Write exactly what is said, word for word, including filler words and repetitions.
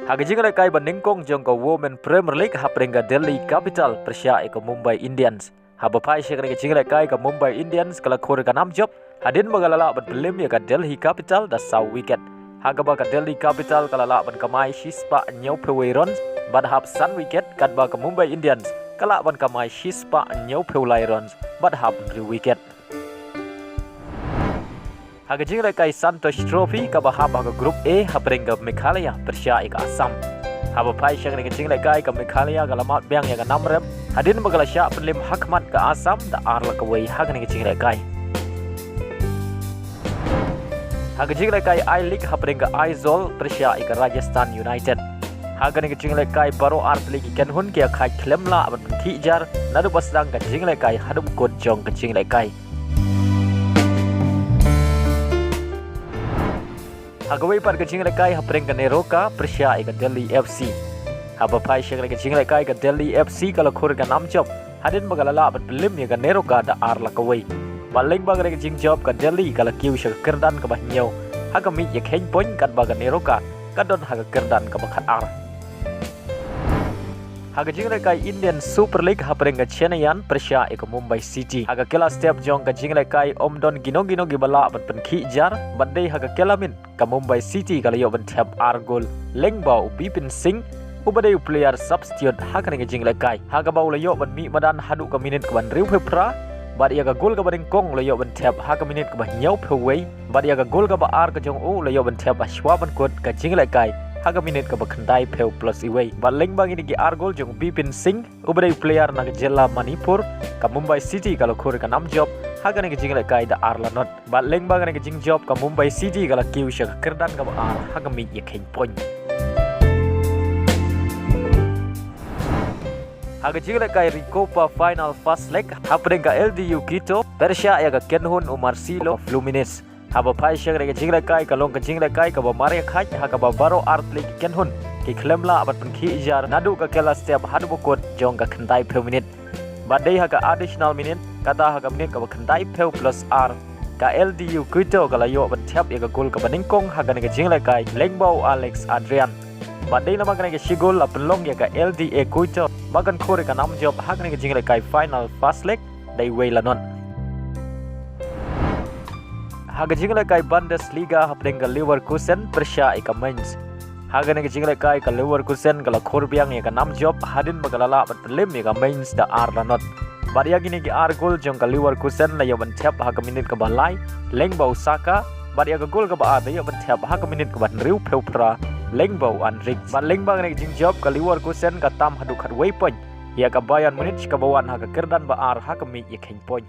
Ha ka jinglehkai ba nyngkong jong ka Women Premier League hapdeng ka Delhi Capital pyrshah ïa ka Mumbai Indians. Haba phai sha kane ka jinglehkai ka Mumbai Indians ka la khur ïa ka nam jop hadien ba ka la lah ban pynlip ïa ka Delhi Capital da saw wicket. Ha kaba ka Delhi Capital ka la lah ban kamai shispah hynñiewphew wei runs bad hap san wicket, katba ka Mumbai Indians ka lah ban kamai shispah hynñiewphew lai runs bad hap hynriew wicket. Ha ka jinglehkai Santosh Trophy kaba hap ha ka Group A hapdeng ka Meghalaya pyrshah ïa ka Assam. Haba phai sha kane ka jinglehkai ka Meghalaya ka la mad biang ïa ka nam rem hadien ba ka la shah pynlip hakhmat ka Assam da ar la kawei ha kane ka jinglehkai. Ha ka jinglehkai I-League hapdeng ka Aizawl pyrshah ïa ka Rajasthan United. Ha kane ka jinglehkai baroh artylli ki kynhun ki ïakhaid khlem lah ban pynkhih jar naduh ba sdang ka jinglehkai haduh kut jong ka jinglehkai. Ha kawei pat ka jinglehkai hapdeng ka NEROCA pyrshah ïa ka Delhi F C. Haba phai sha kane ka jinglehkai ka Delhi F C ka la khur ïa ka nam jop hadien ba ka la lah ban pynlip ïa ka NEROCA da ar la kawei. Bad lyngba kane ka jingjop ka Delhi ka la kiew sha ka kyrdan kaba hynñiew ha ka miej ïakheiñ point, katba ka NEROCA ka don ha ka kyrdan kaba khatar. Ha ka jinglehkai Indian Super League hapdeng ka Chennaiyin pyrshah ïa ka Mumbai City. Ha ka kylla step jong ka jinglehkai ym don kino kino kiba lah ban pynkhih jar bad dei ha ka kylla miet ka Mumbai City ka la ïoh ban thep ar gol lyngba u Bipin Singh uba dei u player substitute ha kane ka jinglehkai. Ha kaba u la ïoh ban mih madan haduh ka minit kaba hynriewphew phra bad ïa ka gol kaba nyngkong u la ïoh ban thep ha ka minit kaba hynñiewphew wei bad ïa ka gol kaba ar ka jong u u la ïoh ban thep ha shuwa ban kut ka jinglehkai ha ka minit kaba khyndaiphew plus iwei. Bad lyngba kine ki ar gol jong u Bipin Singh uba dei u player na ka jylla Manipur, ka Mumbai City ka la khur ïa ka nam jop ha kane ka jinglehkai da ar la not. Bad lyngba kane ka jingjop ka Mumbai City ka la kiew sha ka kyrdan kaba ar ha ka miej ïakheiñ point. Ha ka jinglehkai Recopa Final First Leg hapdeng ka L D U Quito pyrshah ïa ka kynhun u Marcelo Fluminense. Haba phai sha kane ka jinglehkai ka long ka jinglehkai kaba mar ïakhaiñ ha kaba baroh artylli ki kynhun ki khlem lah ban pynkhih jar naduh ka kylla step haduh ba kut jong ka khyndaiphew minit. Bad dei ha ka additional minute, kata ha ka minit kaba khyndaiphew plus ar, ka L D U Quito ka la ïoh ban thep ïa ka gol kaba nyngkong ha kane ka jinglehkai lyngba u Alex Adrian. Bad dei namar kane ka shi gol la pynlong ïa ka L D A Quito ba kan khur ïa ka nam jop ha kane ka jinglehkai Final First Leg da iwei la not. Ha ka jinglehkai Bundesliga hapdeng ka Leverkusen pyrshah ïa ka Mainz. Ha kane ka jinglehkai ka Leverkusen ka la khur biang ïa ka nam jop hadien ba ka la lah ban pynlip ïa ka Mainz da ar la not. Bad ïa kine ki ar gol jong ka Leverkusen la ïoh ban thep ha ka minit kaba lai lyngba u Saka, bad ïa ka gol kaba ar la ïoh ban thep ha ka minit kaba hynriewphew phra lyngba u Andrich. Bad lyngba kane ka jingjop ka Leverkusen ka tam haduh khatwei point ïa ka Bayern Munich kaba wan ha ka kyrdan ba ar ha ka miej ïakheiñ point.